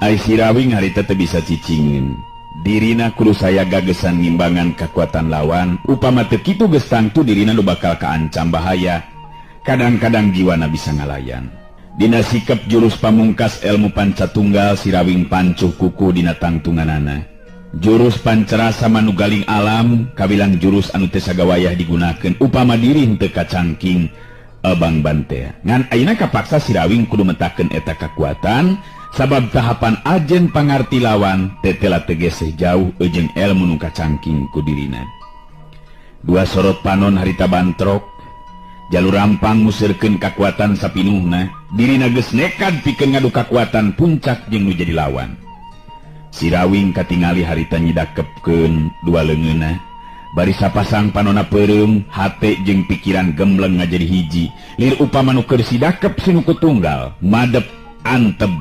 Ai Sirawing harita teu bisa cicingin. Dirina kudu saya gagesan ngimbangan kekuatan lawan. Upama teu kitu, geus tangtu dirina nu bakal kaancam bahaya. Kadang-kadang jiwana bisa ngalayan. Dina sikep jurus pamungkas ilmu panca tunggal, Sirawing pancuh kuku dina tangtunganana. Jurus pancarasa manugaling alam kawilang jurus anu teu sagawayah digunakeun upama diri henteu kacangking Abang Bantea. Ngan ayeuna kapaksa Sirawing kudu metakeun eta kakuatan, sabab tahapan ajen pangarti lawan tetela tegeseh jauh jeung ilmu nu kacangking ku dirina. Dua sorot panon harita bantrok, jalur rampang musirkeun kakuatan sapinuhna. Dirina geus nekad pikeun ngadu kakuatan puncak jeung nu jadi lawan. Sirawing katingali harita nyidakepkeun dua leungeunna bari sapasang panona peureum, hate jeung pikiran gemleng ngajadi hiji, lir upama nu keur sidakep sinuku tunggal madep antep.